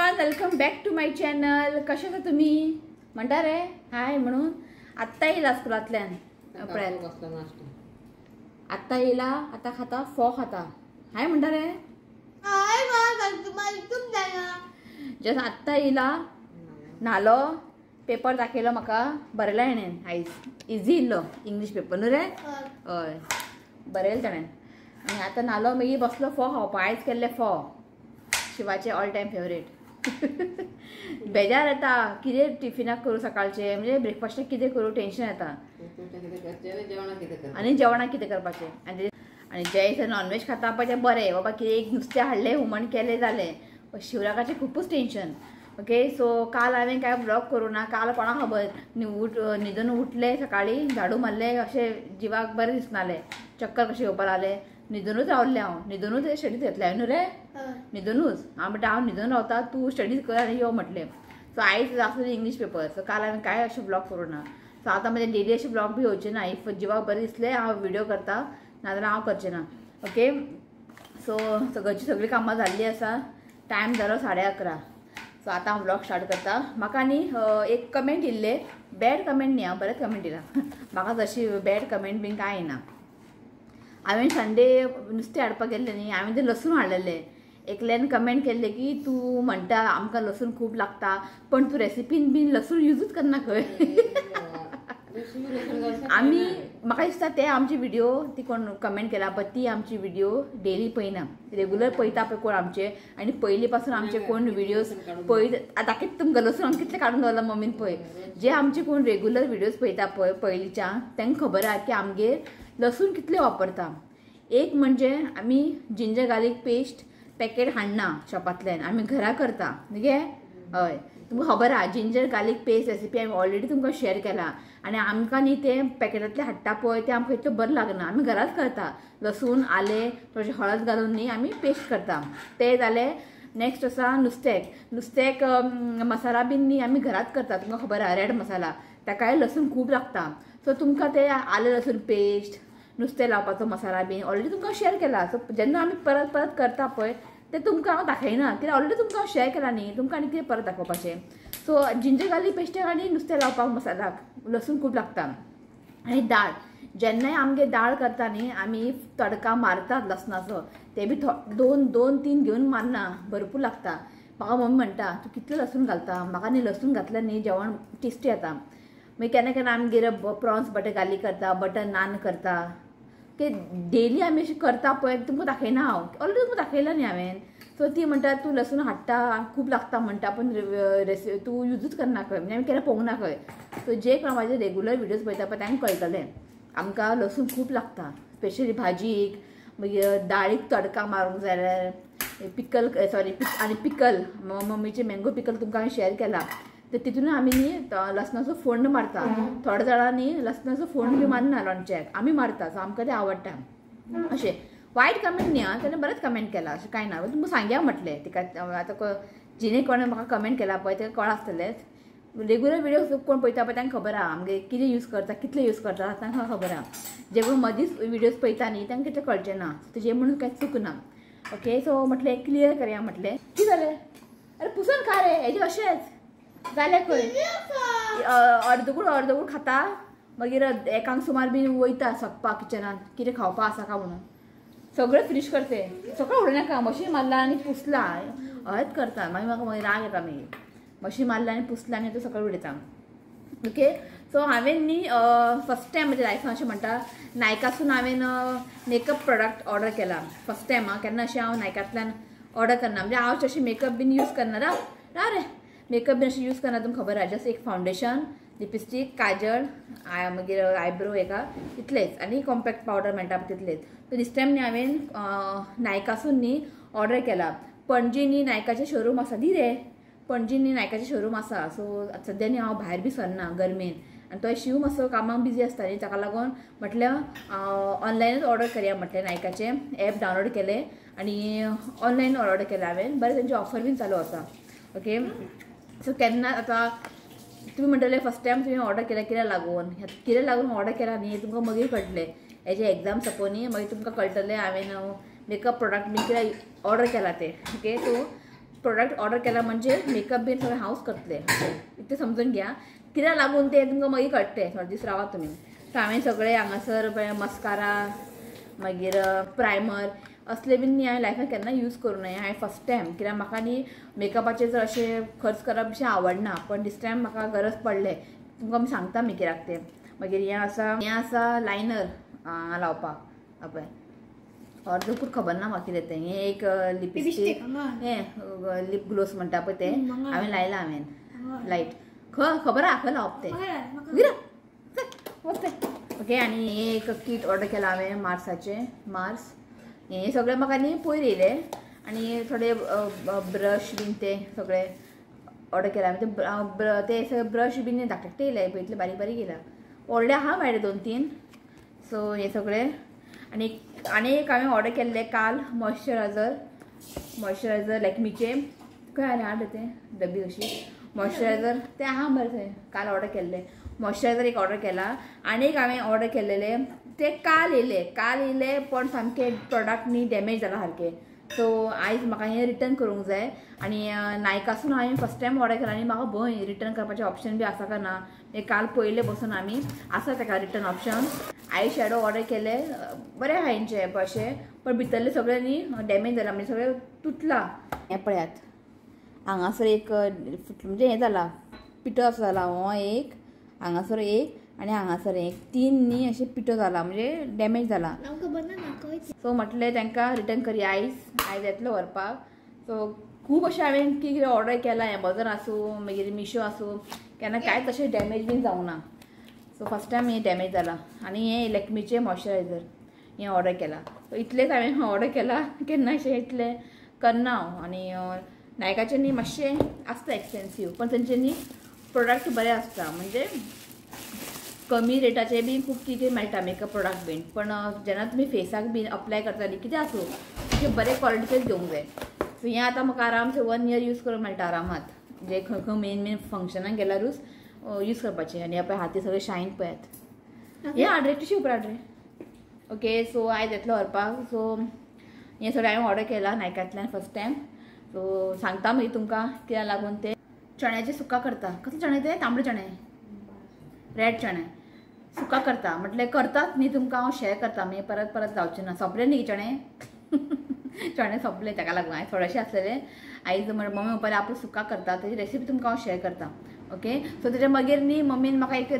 Everyone, welcome back to my channel. कशे आसा तुमी म्हणटा रे हाय म्हणून आत्ता येयला स्कुलांतल्यान पळयात, आत्ता येयला, आतां खाता फोव खाता. हाय म्हणटा रे, जस्ट आत्ता येयला, न्हालो, पेपर दाखयलो म्हाका, बरयला हेणेन आयज, इजी इल्लो इंग्लीश पेपर न्हू रे, हय बरयलें ताणें. आनी आतां न्हालो, मागीर बसलो फोव खावपा. आयज केल्ले फोव, शिवाचे ऑल टायम फेवरेट. बेजार येता कितें टिफिनाक करूं सकाळचें, म्हणजे ब्रेकफास्टाक कितें करूं टेंशन येता, आनी जेवणाक कितें करपाचें. आनी जे दिसा नॉनव्हेज खाता पळय तें बरें, बाबा कितें एक नुस्तें हाडलें हुमण केलें जालें. शिवराकाचें खुबूच टेंशन. ओके, सो काल हांवें कांय व्लॉग करूं ना. काल कोणाक खबर न्हिदून उठलें सकाळीं, झाडू मारलें, अशें जिवाक बरें दिसनालें, चक्कर कशें येवपा लागलें, न्हिदुनूच रावलें हांव, न्हिदुनूच स्टडीज घेतलें हांवें न्हू रे, न्हिदुनूच. हांव म्हणटा हांव न्हिदून रावता, तूं स्टडीज कर आनी यो म्हटलें. सो आयज आसलें इंग्लीश पेपर, सो काल हांवें कांय अशें व्लॉग करूं ना. सो आतां म्हजें डेली अशें व्लॉग बी येवचें ना. If जिवाक बरें दिसलें हांव व्हिडियो करता, नाजाल्यार हांव करचें ना. ओके, सो घरचीं सगळीं कामां जाल्लीं आसा. टायम जालो 11:30. सो आतां हांव व्लॉग स्टार्ट करता. म्हाका न्ही एक कमेंट येयल्लें, बॅड कमेंट न्ही, हांव बरेंच कमेंट येयला म्हाका, तशी बॅड कमेंट बीन कांय येना. हांवें संडे नुस्तें हाडपाक गेल्लें न्ही, हांवें तें लसूण हाडलेलें. एकल्यान कमेंट केल्लें की तूं म्हणटा आमकां लसूण खूब लागता, पण तूं रेसिपीन बीन लसूण युजूच करना खंय. आमी म्हाका दिसता ते आमची व्हिडियो ती कोण कमेंट केला पळय ती आमची व्हिडियो डेली पळयना, रेगुलर पळयता पळय कोण आमचे, आनी पयलीं पासून आमचे कोण व्हिडियोज पळयत दाखयत तुमकां लसूण आमी कितलें काडून दवरलां मम्मीन पळय. जे आमचे कोण रेगुलर व्हिडियोज पळयता पळय पयलींच्या, तांकां खबर आहा की आमगेर लसूण कितलें वापरता. एक म्हणजे आमी जिंजर गार्लीक पेस्ट पॅकेट हाडना शॉपांतल्यान, आमी घरा करता न्ही. हय, तुमकां खबर आहा जिंजर गार्लीक पेस्ट रेसिपी हांवें ऑलरेडी तुमकां शेअर केला. आनी आमकां न्ही तें पॅकेटांतलें हाडटा पळय तें आमकां इतलें बरें लागना, आमी घराच करता. लसूण आलें थोडें हळद घालून न्ही आमी पेस्ट करता. तें जालें. नेक्स्ट आसा नुस्त्याक. नुस्त्याक मसाला बीन न्ही आमी घराच करता, तुमकां खबर आहा रेड मसाला, ताकाय लसूण खूब लागता. सो तुमकां तें आलें लसूण पेस्ट, नुस्तें लावपाचो मसाला बीन ऑलरेडी तुमकां शेअर केला. सो जेन्ना आमी परत परत करता पळय तें तुमकां हांव दाखयना, कित्याक ऑलरेडी तुमकां हांव शेअर केला न्ही, तुमकां आनी कितें परत दाखोवपाचें. सो जिंजर गार्लीक पेस्टाक आनी नुस्तें लावपाक मसालाक लसूण खूब लागता. आनी दाळ, जेन्नाय आमगेर दाळ करता न्ही आमी तडका मारतात लसणाचो, ते बी दोन दोन तीन घेवन मारना, भरपूर लागता. म्हाका मम्मी म्हणटा तूं कितलें लसूण घालता, म्हाका न्ही लसूण घातल्यार न्ही जेवण टेस्टी येता. मागीर केन्ना केन्ना आमगेर प्रॉन्स बटर गार्लीक करता, बटर नान करता, ते डेली आमी अशें करता पळय तुमकां दाखयना हांव, ऑलरेडी तुमकां दाखयला न्ही हांवें. सो ती म्हणटा तूं लसूण हाडटा खूब लागता म्हणटा, पण रेसिपी तूं युजूच करना खंय, म्हणजे आमी केन्ना पळोवंक ना खंय. सो जे कोण म्हाजे रेगुलर व्हिडियोज पळयता पळय तांकां कळटलें आमकां लसूण खूब लागता, स्पेशली भाजयेक, मागीर दाळीक तडका मारूंक जाय जाल्यार, पिकल सॉरी आनी पिकल, मम्मीचे मँगो पिकल तुमकां हांवें शेअर केला, तर तितून आमी न्ही लसणाचो फोण्ण मारता. थोड्या जाणांनी लसणाचो फोण्ण बी मारना लोणच्याक, आमी मारता. सो आमकां तें आवडटा. अशें वायट कमेंट न्ही आं, ताणें बरेंच कमेंट केला, अशें कांय ना. तुमकां सांगया म्हटलें तिका, आतां जिणे कोणें म्हाका कमेंट केला पळय ताका कळा आसतलेंच. रेगुलर व्हिडियो कोण पळयता पळय तांकां खबर आहा आमगेर कितें यूज करता, कितलें यूज करता तांकां खबर आहा. जे कोण मदींच व्हिडियोज पळयता न्ही तांकां कितलें कळचें ना, तेजें म्हणून कांय चूक ना. ओके, सो म्हटलें क्लियर करया म्हटलें. कितें जालें? अरे पुसून खा रे, हेजें अशेंच जालें खंय, अर्दकूड अर्दकूड खाता, मागीर एकांक सुमार बीन वयता सोदपाक किचनान कितें खावपा आसा काय म्हणून, सगळें फिनीश करते, सगळें उडोवनाका. मशीन मारला आनी पुसला, हयच करता. मागीर म्हाका मागीर राग येता, मागीर मशीन मारला आनी पुसला आनी तो सगळें उडयता. ओके, सो हांवें न्ही फर्स्ट टायम म्हज्या लायफान अशें म्हणटा, नायकासून हांवें मेकअप प्रोडक्ट ऑर्डर केला फर्स्ट टायम. हांव केन्ना अशें हांव नायकांतल्यान ऑर्डर करना, म्हणजे हांव अशें मेकअप बीन यूज करना, रा रे मेकअप बीन अशें यूज करना तुमकां खबर आहा. जस्ट एक फावंडेशन, लिपस्टीक, काजळ, मागीर आयब्रो हेका इतलेंच, आनी कॉम्पॅक्ट पावडर मेळटा तितलेंच. सो दीस टायम न्ही हांवें नायकासून न्ही ऑर्डर केला. पणजी न्ही नायकाचें शोरूम आसा दी रे, पणजी न्ही नायकाचें शोरूम आसा. सो सद्या न्ही हांव भायर बी सरना गरमेन, आनी तो शिव मातसो कामाक बिजी आसता न्ही, ताका लागून म्हटल्यार ऑनलायनूच ऑर्डर करया म्हटलें. नायकाचें एप डावनलोड केलें आनी ऑनलायन ऑर्डर केलें हांवें. बरें तेंची ऑफर बीन चालू आसा. ओके, सो केन्ना आतां तुमी म्हणटले फर्स्ट टायम तुवें ऑर्डर केलें कित्याक लागून, कित्याक लागून ऑर्डर केला न्ही तुमकां मागीर कळटलें. हेजे एग्जाम सोंपोनी मागीर तुमकां कळटलें हांवें मेकअप प्रोडक्ट बी कितें ऑर्डर केला तें. ओके, सो प्रोडक्ट ऑर्डर केला म्हणजे मेकअप बीन सगळें हांवच करतलें, इतलें समजून घ्या. कित्याक लागून तें तुमकां मागीर कळटलें, थोडे दीस रावात तुमी. सो हांवें सगळें हांगासर मस्कारा मागीर प्रायमर असले बीन न्ही हांवें लायफान केन्ना यूज करूं नये. हांवें फर्स्ट टायम, कित्याक म्हाका न्ही मेकअपाचेर जर अशें खर्च करप अशें आवडना, पण दीस टायम म्हाका गरज पडलें. तुमकां आमी सांगता मागीर कित्याक तें. मागीर हें आसा, हें आसा लायनर हांगा लावपाक. पळय अर्दकूच खबर ना म्हाका कितें तें. हें एक लिपस्टीक, हें लिप ग्लोस म्हणटा पळय तें हांवें लायलां. हांवें लायट खबर आहा खंय लावप तें. ओके. आनी हें एक किट ऑर्डर केलां हांवें मार्साचें, मार्स. हें सगळें म्हाका न्ही पयर येयलें. आनी थोडे ब्रश बीन ते सगळे ऑर्डर केला हांवें. ते सगळे ब्रश बीन धाकटे धाकटे येयले पळय, इतले बारीक बारीक येयला. व्हडले आहा मेळ्ळे 2-3. सो हें सगळें. आनी आनी एक हांवें ऑर्डर केल्लें काल मॉइश्चरायझर, मॉइश्चरायझर लॅक्मीचें. खंय आनी हाडलें तें डबी कशी मॉइश्चरायझर तें आहा मरे थंय, काल ऑर्डर केल्लें. मॉइश्चरायझर एक ऑर्डर केला. आनी एक हांवें ऑर्डर केल्लेलें तें काल येयलें, काल येयलें पण सामकें प्रोडक्ट न्ही डॅमेज जाला सारकें. सो आयज म्हाका हें रिटर्न करूंक जाय. आनी नायकासून हांवें फर्स्ट टायम ऑर्डर केला आनी म्हाका भंय रिटर्न करपाचें ऑप्शन बी आसा काय ना. हें काल पयलें बसून आमी आसा तेका return option. Eye shadow order केले, बरें आहा हेंचें अशें, पण भितरलें सगळें न्ही डॅमेज जाला, म्हणजे सगळें तुटलां. हें पळयात हांगासर एक म्हणजे हें जाला पिठो असो जाला, हो एक हांगासर एक आनी हांगासर एक, 3 न्ही अशें पिठो जाला, म्हणजे डॅमेज जाला. सो म्हटलें तांकां रिटर्न करया आयज, आयज येतलो व्हरपाक. सो खूब अशें हांवें कितें कितें ऑर्डर केलां, एमेझॉन आसूं मागीर मिशो आसूं, केन्ना कांयच अशें डॅमेज बीन जावंक ना. सो फर्स्ट टायम हें डॅमेज जाला. आनी हें लॅक्मीचें मॉइश्चरायझर हें ऑर्डर केलां. सो इतलेंच हांवें ऑर्डर केलां, केन्ना अशें इतलें करना हांव. आनी नायकाचें न्ही मातशें आसता एक्सपेन्सीव, पण तेंचे न्ही प्रोडक्ट बरें आसता, म्हणजे कमी रेटाचे बी खूब कितें मेळटा मेकअप प्रोडक्ट बीन. पण जेन्ना तुमी फेसाक बीन अप्लाय करता न्ही कितें आसूं तुमचें बरें क्वॉलिटीचेच घेवंक जाय. सो हें आतां म्हाका आरामसे 1 इयर यूज करूंक मेळटा आरामात, म्हणजे खंय खंय मेन मेन फंक्शनाक गेल्यारूच यूज करपाचें. आनी पळय हाती सगळें शायन पळयात. हें हाड रे टिश्यू पेपर हाड रे. ओके. सो आयज येतलो व्हरपाक. सो हें सगळें हांवें ऑर्डर केलां नायकांतल्यान फर्स्ट टायम. सो सांगता मागीर तुमकां कित्याक लागून तें. चण्याचें सुका करता. कसले चणे ते? तांबडे चणे, रेड चणे सुका करता. म्हटलें करतात न्ही तुमकां हांव शेअर करता, मागीर परत परत जावचें ना. सोंपले न्ही चणे चणे सोंपले ताका लागून हांवें थोडेशे आसलेले. आयज मम्मी म्हणपाक आपूण सुका करता, तेजी रेसिपी तुमकां हांव शेअर करता. ओके. सो तेच्या मागीर न्ही मम्मीन म्हाका एक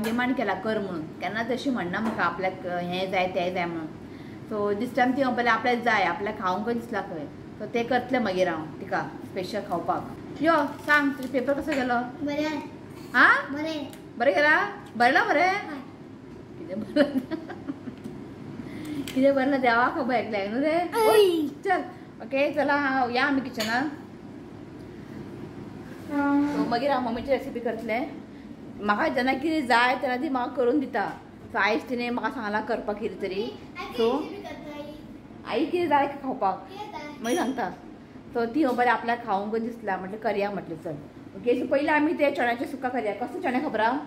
डिमांड केला कर म्हणून. केन्ना तशी म्हणना म्हाका आपल्याक हें जाय तें जाय म्हणून. सो दीस टायम ती म्हणपाक आपल्याक जाय, आपल्याक खावंकय दिसला खंय. सो तें करतलें मागीर हांव तिका स्पेशल खावपाक. यो सांग तुजो पेपर कसो गेलो? बरें. आं बरें बरें गेला? बरयला बरें? कितें बरयलां कितें बरयलां देवाक खबर एकल्याक न्हू रे. चल ओके, चला या आमी किचनान. सो मागीर हांव मम्मीची रेसिपी करतलें. म्हाका जेन्ना कितें जाय तेन्ना ती म्हाका करून दिता. सो आयज तिणें म्हाका सांगलां करपाक कितें तरी. सो आई कितें जाय खावपाक मागीर सांगता. सो ती बरें आपल्याक खावंक दिसला म्हटलें करया म्हटलें चल. ओके. सो पयलीं आमी ते चण्याचें सुका करया. कसले चणे खबर आहा?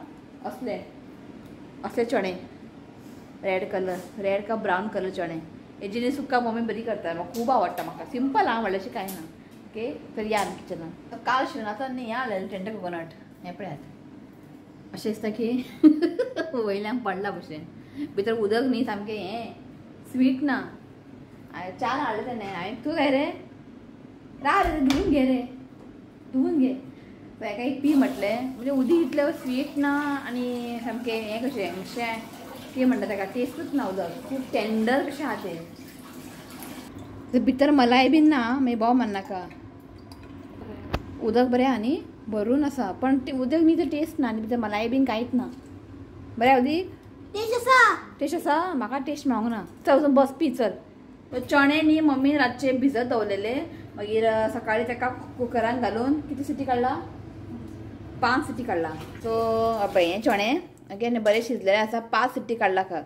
असले असले चणे, रेड कलर, रेड का ब्रावन कलर चणे. हेजी न्ही सुका मम्मी बरी करता, म्हाका खूब आवडटा. म्हाका सिंपल आहा, व्हडलें अशें कांय ना. ओके तर या आमी किचनान. काल शिवनाथान न्ही हें हाडलेलें टेंडर कोकोनट. हें पळयात अशें दिसता की वयल्यान पडला भशेन, भितर उदक न्ही सामकें हें स्वीट ना. 4 हाडलें तेणें. हांवें तूं काय रे राव रे, धुवून घे रे, धुवून घे. सो हेका एक पी म्हटलें, म्हणजे उदीक इतलें स्वीट ना आनी सामकें हें कशें मातशें कितें म्हणटा तेका टेस्टूच ना, उदक खूब टेंडर कशें आहा तें. भितर मलाई बीन ना, मागीर बोव मारनाका. उदक बरें आहा न्ही, भरून आसा, पण तें उदक न्ही तें टेस्ट ना आनी भितर मलाई बीन कांयच ना. बरें उदीक टेस्ट आसा? टेस्ट आसा, म्हाका टेस्ट मेळोंक ना. चल वचून बस पी चल. चणे न्ही मम्मीन रातचे भिजत दवरलेले, मागीर सकाळी ताका कुकरान घालून कितली सिटी काडला? 5 सिटी काडला. सो पळय हें चणे ओके बरें शिजलेलें आसा. 5 सिटी काडला का.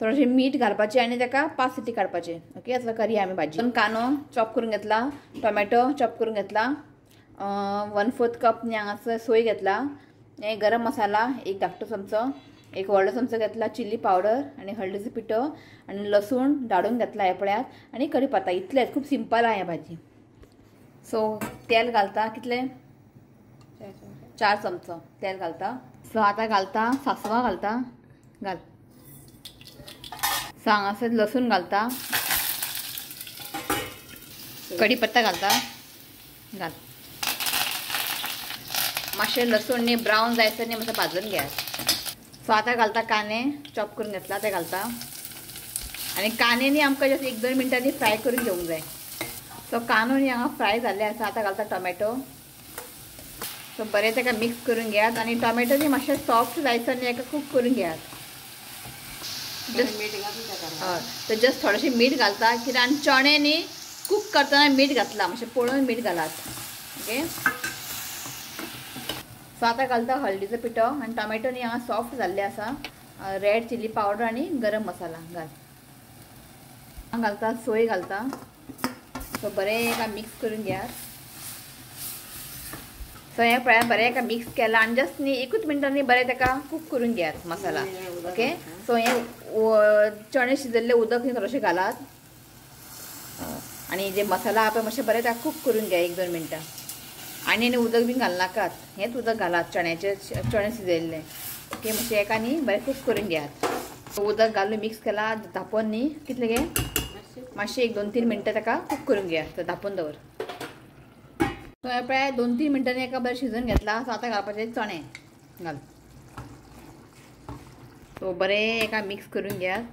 थोडेशें मीठ घालपाचें आनी ताका 5 सिटी काडपाचें. ओके असो करया आमी भाजी. कांदो चॉप करून घेतला, टोमॅटो चॉप करून घेतला, 1/4 कप न्ही हांगासर सोय घेतला, हें गरम मसाला एक धाकटो चमचो, एक व्हडलो चमचो घेतला चिली पावडर आनी हळदीचो पिठो आनी लसूण धाडून घेतला हें पळयात, आनी कढीपत्ता. इतलेंच, खूब सिंपल आहा हें भाजी. सो तेल घालता कितले 4 चमचो तेल घालता. सो आतां घालता सासवां घालता घाल. सो हांगासर लसूण घालता, कढीपत्ता घालता घाल. मातशें लसूण न्ही ब्रावन जायसर न्ही मातशें भाजून घेयात. सो आतां घालता कांदे चॉप करून घेतला ते घालता आनी कांदे न्ही आमकां जस्ट 1-2 मिनटांनी फ्राय करून घेवंक जाय. सो कांदो न्ही हांगा फ्राय जाल्ले आसा. आतां घालता टोमॅटो. सो बरें ताका मिक्स करून घेयात आनी टोमॅटो न्ही मातशें सॉफ्ट जायसर न्ही हेका कूक करून घेयात. हय तर जस्ट थोडेशें मीठ घालता कित्याक आनी चणे न्ही कूक करतना मीठ घातला मातशें पळोवन मीठ घालात. ओके सो आतां घालता हळदीचो पिठो आनी टोमॅटो न्ही हांगा सॉफ्ट जाल्ले आसा. रेड चिली पावडर आनी गरम मसाला घाल. घालता सोय घालता. सो बरें एका मिक्स करून घेयात. सो हें पळयात बरें एका मिक्स केलां आनी जस्ट न्ही 1 मिनटांनी बरें ताका कूक करून घेयात मसाला. ओके सो हें चणे शिजयल्लें उदक न्ही थोडेशें घालात आनी जे मसाला आहा पळय मातशें बरें ताका कूक करून घेया 1-2 मिनटां. आनी आनी उदक बीन घालनाकात, हेंच उदक घालात चण्याचें चणे शिजयल्लें. ओके मातशें एका न्ही बरें कूक करून घेयात. उदक घालून मिक्स केला धांपोन न्ही कितलें गे मातशें 1-2-3 मिनटां ताका कूक करून घेयात. धांपोन दवर. सो हें पळय 2-3 मिनटांनी एका बरें शिजोवन घेतला. सो आतां घालपाचें चणे घाल. सो बरें एका मिक्स करून घेयात.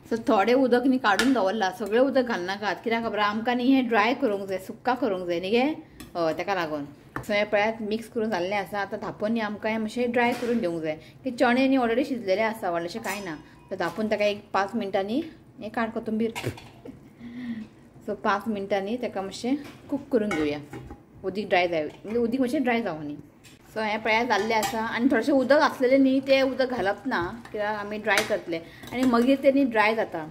सो थोडें उदक न्ही काडून दवरलां, सगळें उदक घालनाकात कित्याक खबर आमकां न्ही हें ड्राय करूंक जाय, सुक्का करूंक जाय न्ही गे हय ताका लागून. सो हें पळयात मिक्स करून जाल्लें आसा. आतां धांपून न्ही आमकां हें मातशें ड्राय करून घेवंक जाय की चणे न्ही ऑलरेडी शिजलेले आसा, व्हडलेशें कांय ना. तर धांपून ताका 1-5 मिनटांनी हें काड कोथंबीर. सो 5 मिनटांनी ताका मातशें कूक करून घेवया, उदीक ड्राय जाय म्हणजे उदीक मातशें ड्राय जावं न्ही. सो हें पळयात जाल्लें आसा आनी थोडेशें उदक आसलेलें न्ही तें उदक घालप ना कित्याक आमी ड्राय करतले आनी मागीर तें न्ही ड्राय जाता.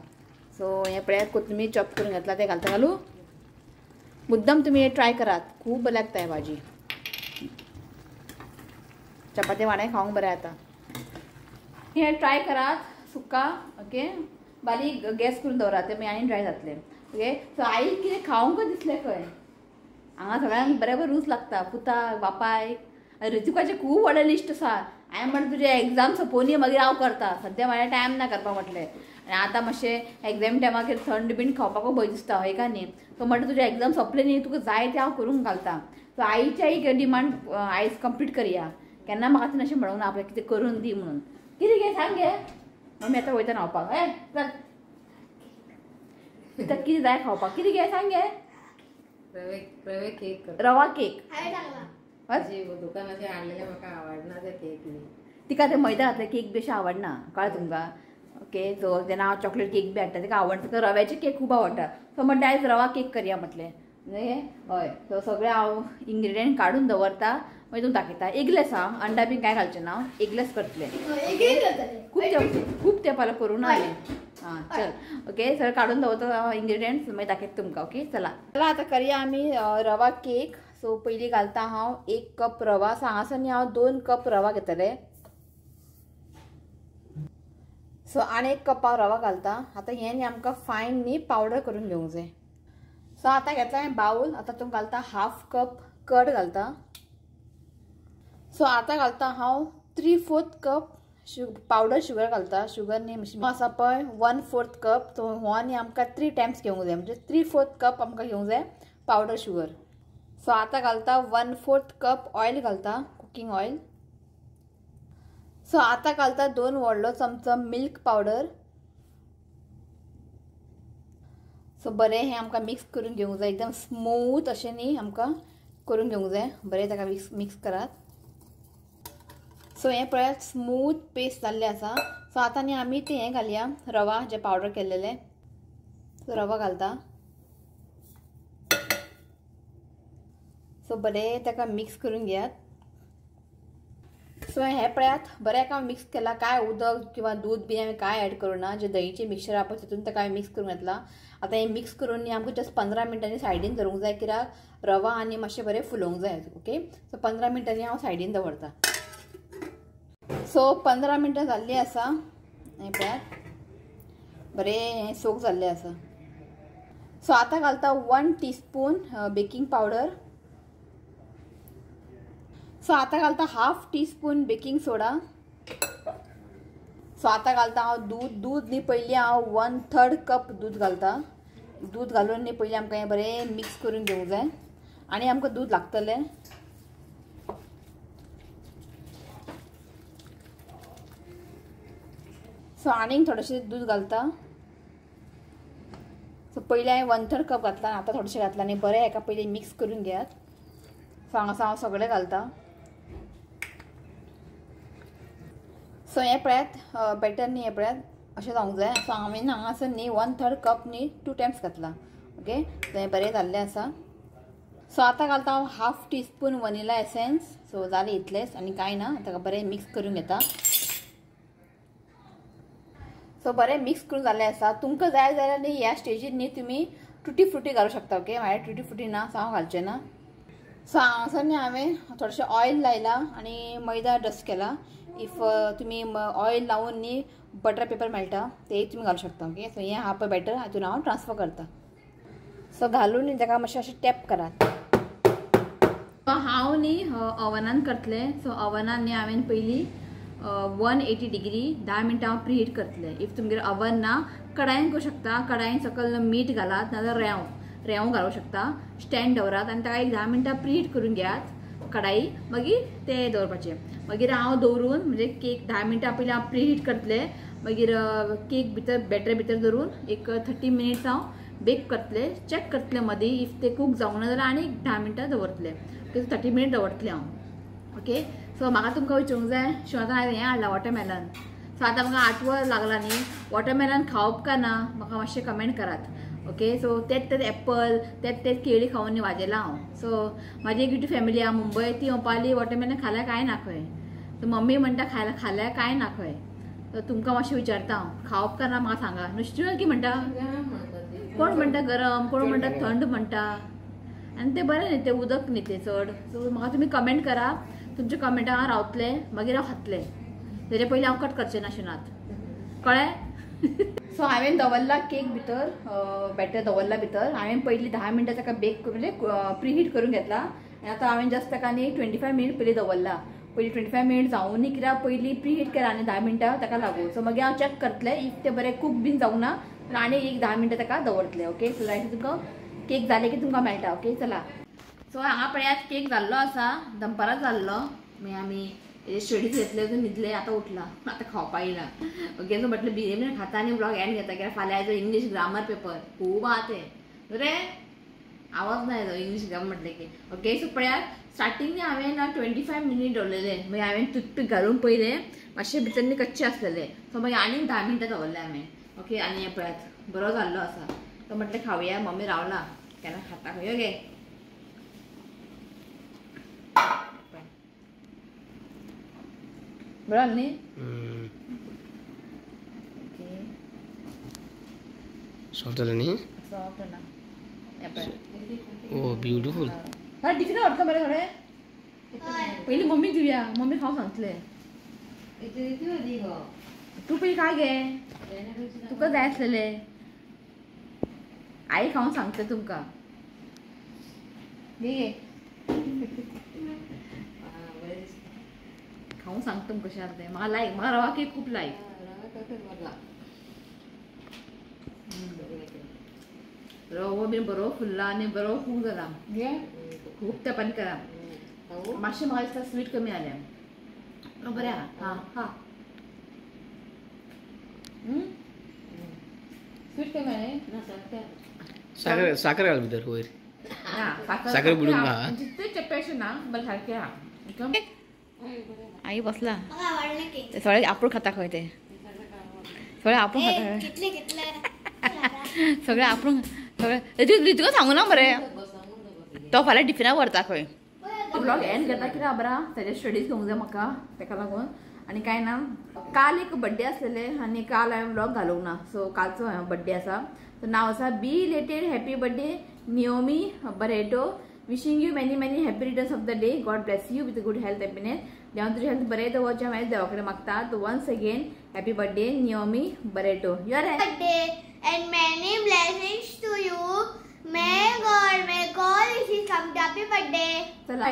सो हें पळयात कोथंबीर चॉप करून घेतला तें घालता घालू. मुद्दम तुमी हें ट्राय करात, खूब बरें लागता हें भाजी. चपाती वांड्या खावंक बरें जाता. हें ट्राय करात सुक्का. ओके बारीक गॅस करून दवरात तें मागीर आनी ड्राय जातलें. ओके सो आई कितें खावंक दिसलें खंय हांगा सगळ्यांक बरें रूच लागता, पुताक बापायक. ऋतिकाचें खूब व्हडलें लिस्ट आसा. हांवें म्हणलें तुजें एग्जाम सोंपोवनी मागीर हांव करता, सद्या म्हाज्या टायम ना करपाक म्हटलें. आनी आतां मातशें एग्जाम टायमार कितें थंड बीन खावपाकूय भंय दिसता हय काय न्ही. सो म्हणटा तुजें एग्जाम सोंपलें न्ही तुका जाय तें हांव करूंक घालता. सो आईची एक डिमांड आयज कंप्लीट करया. केन्ना म्हाका तिणें अशें म्हणूंक ना आपल्याक कितें करून दी म्हणून. कितें गे सांग गे. मम्मी आतां वयता न्हांवपाक. ए चल तुका कितें जाय खावपाक कितें गे सांग गे. रवे केक, रवा केक दुकानाचेर हाडलेले म्हाका आवडना ते केक न्ही. तिका ते मैदा घातले केक बी अशें आवडना कळ्ळें तुमकां. ओके सो जेन्ना हांव चॉकलेट केक बी हाडटा तिका आवडटा, तिका रव्याचे केक खूब आवडटा. सो म्हणटा आयज रवा केक करया म्हटलें न्ही. हय सो सगळें हांव इन्ग्रिडियंट काडून दवरता मागीर तुमकां दाखयता. एगलेस हांव अंडा बीन कांय घालचें ना, हांव एगलेस करतलें. खूब तेंपालो करूं ना हांवें. आं चल ओके सगळें काडून दवरता इन्ग्रिडियंट्स मागीर दाखयता तुमकां. ओके चला चला आतां करया आमी रवा केक. सो पयलीं घालता हांव 1 कप रवा. सो हांगासर न्ही हांव 2 कप रवा घेतलें. सो आनी 1 कप हांव रवा घालता. आतां हें न्ही आमकां फायन न्ही पावडर करून घेवंक जाय. सो आतां घेतला हांवें बावल. आतां तुमकां घालता 1/2 कप कर्ड घालता. सो आतां घालता हांव 3/4 कप पावडर शुगर घालता. शुगर न्ही मातशी आसा पळय 1/4 कप. सो हो न्ही आमकां 3 टायम्स घेवंक जाय म्हणजे 3/4 कप आमकां घेवंक जाय पावडर शुगर. सो आतां घालता 1/4 कप ऑयल घालता, कुकींग ऑयल. सो आतां घालता 2 व्हडलो चमचो मिल्क पावडर. सो बरें हें आमकां मिक्स करून घेवंक जाय, एकदम स्मूथ अशें न्ही आमकां करून घेवंक जाय. बरें ताका मिक्स करात. सो हें पळयात स्मूथ पेस्ट जाल्लें आसा. सो आतां न्ही आमी तें हें घालया रवा जें पावडर केल्लेलें. सो रवा घालता. सो बरें ताका मिक्स करून घेयात. सो हें पळयात बरें एका मिक्स केलां. कांय उदक किंवा दूद बी हांवें कांय एड करूं ना, जें दहीचें मिक्सचर आहा पळय तितून ताका हांवें मिक्स करून घेतलां. आतां हें मिक्स करून न्ही आमकां जस्ट 15 मिनटांनी सायडीन धरूंक जाय कित्याक रवा आनी मातशें बरें फुलोवंक जाय. ओके सो 15 मिनटांनी हांव सायडीन दवरता. सो 15 मिनटां जाल्लीं आसा. हें पळयात बरें हें सोक जाल्लें आसा. सो आतां घालता 1 टीस्पून बेकिंग पावडर. सो आतां घालता 1/2 टीस्पून बेकिंग सोडा. सो आतां घालता हांव दूद. दूद न्ही पयलीं हांव 1/3 कप दूद घालता. दूद घालून न्ही पयलीं आमकां हें बरें मिक्स करून घेवंक जाय आनी आमकां दूद लागतलें. सो आनीक थोडेशें दूद घालता. सो पयलीं हांवें 1/3 कप घातला, आतां थोडेशें घातलां आनी बरें हेका पयलीं मिक्स करून घेयात. सो हांगासर हांव सगळें घालता. सो हें पळयात बॅटर न्ही, हें पळयात अशें जावंक जाय. सो हांवें हांगासर न्ही 1/3 कप न्ही 2 टायम्स घातला. ओके, सो हें बरें जाल्लें आसा. सो आतां घालता हांव 1/2 टीस्पून वनिला एसेन्स. सो जालें इतलेंच आनी कांय ना. ताका बरें मिक्स करून घेता. सो बरें मिक्स करून जाल्लें आसा. तुमकां जाय जाल्यार न्ही ह्या स्टेजीर न्ही तुमी टुटी फ्रुटी घालूंक शकता. ओके, म्हाज्या टुटी फ्रुटी ना, सो हांव घालचें ना. सो हांगासर न्ही हांवें थोडेशें ऑयल लायलां आनी मैदा डस्ट केला. If तुमी ऑयल लावन न्ही बटर पेपर मेळटा तेय तुमी घालूंक शकता. ओके, सो हें आहा पळय बॅटर, हातून हांव ट्रान्सफर करता. सो घालून न्ही ताका मातशें अशें टॅप करात. हांव न्ही ओवनान करतलें. सो ओवनान न्ही हांवें पयलीं 180 डिग्री 10 मिनटां हांव प्रिहीट करतलें. If तुमगेर ओवन ना कडायेन करूं शकता. कडायेन सकयल मीठ घालात नाजाल्यार रेंव घालूंक शकता. स्टँड दवरात आनी ताका एक 10 मिनटां प्रिहीट करून घेयात कडाई. मागीर ते दवरपाचें. मागीर हांव दवरून म्हणजे केक 10 मिनटां पयलीं हांव प्रिहीट करतलें. मागीर केक भितर बॅटर भितर दवरून एक 30 मिनिट्स हांव बेक करतलें. चॅक करतलें मदीं, if ते कूक जावंक ना जाल्यार आनी 10 मिनटां दवरतलें. ओके, 30 मिनट दवरतलें हांव. ओके, सो म्हाका तुमकां विचारूंक जाय, शिवाय हांवें हें हाडलां वॉटरमेलन. सो आतां म्हाका आठवो लागला न्ही वॉटरमेलन खावप काय ना, म्हाका मातशें कमेंट करात. ओके, सो तेच तेच एप्पल तेच तेच केळी खावन न्ही वाजेला हांव. सो म्हाजी एक युट्यूब फॅमिली आहा मुंबय, ती म्हणपाली वॉटरमेलन खाल्यार कांय ना खंय. सो मम्मी म्हणटा खाल्यार कांय ना खंय. सो तुमकां मातशें विचारता हांव, खावप काय ना म्हाका सांगा. नुस्तें की म्हणटा, कोण म्हणटा गरम, कोण म्हणटा थंड म्हणटा, आनी तें बरें न्ही, तें उदक न्ही तें चड. सो म्हाका तुमी कमेंट करा, तुमच्या कमेंटाक हांव रावतलें, मागीर हांव खातलें. तेजे पयलीं हांव कट करचें ना शिनात, कळ्ळें? सो हांवें दवरला केक भितर बॅटर दवरला भितर. हांवें पयलीं 10 मिनटां ताका बेक म्हणजे प्रिहीट करून घेतला आनी आतां हांवें जस्ट ताका न्ही 25 मिनट पयलीं दवरला. पयलीं 25 मिनट जावूं न्ही कित्याक पयलीं प्रिहीट केला आनी 10 मिनटां ताका लागून. सो मागीर हांव चॅक करतलें, if तें बरें कूक बीन जावंक ना तर आनी एक 10 मिनटां ताका दवरतलें. ओके, सो जायते तुमकां केक जालें की तुमकां मेळटा. ओके, चला. सो हांगा पळयात केक जाल्लो आसा, दनपारां जाल्लो. मागीर आमी स्टडीज घेतले, अजून न्हिदले, आतां उठला, आतां खावपा येयला. ओके, सो म्हटलें बिर्याणी खाता आनी व्लॉग एंड घेता कित्याक फाल्यां आयचो इंग्लीश ग्रामर पेपर खूब आहा तें. रे आवाज ना येतो इंग्लीश ग्रामर म्हटलें की. ओके, सो पळयात स्टार्टींग हांवें 25 मिनीट दवरलेले. मागीर हांवें टूथपीक घालून पयलें, मातशें भितर न्ही कच्चें आसलेलें. सो मागीर आनीक 10 मिनटां दवरलें हांवें. ओके, आनी हें पळयात बरो जाल्लो आसा. सो म्हटलें खावया, मम्मी रावला केन्ना खाता खंय. ओके, बरोबर न्ही? ओके, सॉफ्ट जालें न्ही? सॉफ्ट ना. ओ ब्युटिफूल. हा टिफिन व्हरता मरे थोडे. पयलीं मम्मी दिवया, मम्मी खावंक सांगतलें. तूं पयलीं काय गे, तुका जाय आसलेलें. आई खावंक सांगता तुमकां. घे खावंक सांगता तुमकां कशें आसा तें. म्हाका लायक, म्हाका रवा केक खूब लायक. रवो बीन बरो फुल्ला आनी बरो खूब जाला. खूब तेंपान केला. मातशें म्हाका दिसता स्वीट कमी आलें, बरें आहा. हां हां, स्वीट कमी आलें. साखर साखर घाल भितर वयर. साखर बुडून ना, जितलें चेपें ना बरें सारकें आहा. आई बसला सगळे आपूण खाता खंय ते, सगळे आपूण खाता, सगळे आपूण सगळे. तुका सांगू ना मरे, तो फाल्यां टिफिनाक व्हरता खंय. ब्लॉग एंड करता कित्याक खबर आहा, तेजे स्टडीज घेवंक जाय म्हाका, तेका लागून. आनी कांय ना, काल एक बड्डे आसलेले आनी काल हांवें ब्लॉग घालूंक ना. सो कालचो बड्डे आसा. सो नांव आसा belated happy birthday Naomi Barreto. Wishing you many many happy returns of the day. God bless you with good health, happiness. देवान तुजी हेल्थ बरें दवरचें हांवें देवा कडेन मागता. Once again happy birthday Naomi Barreto. Your birthday and many blessings to you. May God make all wishes come to happy birthday. चला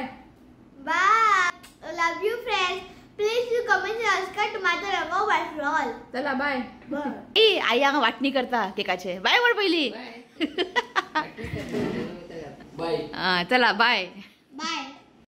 Bye. Love you friends. Please do comment and subscribe to my channel. Bye for all. चला बाय. Bye. ए आई हांगा वाटणी करता केकाचे. बाय म्हण पयली. बाय. आं चला बाय. Bye.